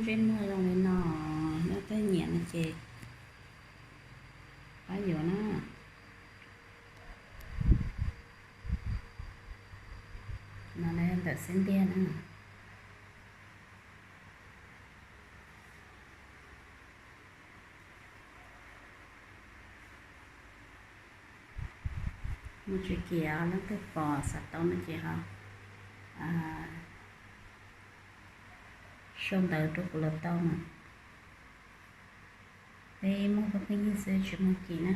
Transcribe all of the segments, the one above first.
Zeb muag zoo li no, leej twg nyiam no ces pab yuav na. No ntawm xib ntiag na. Mus tsis kiam, leej twg pom xav tau no ces ho sau ntawv rau kuv los tau na. Peb muaj phooj ywg xwb tsis muaj kim na.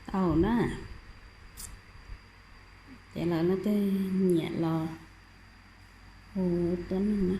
Tau na. Ces lawv leej twg nyiam los hu tuaj nug na.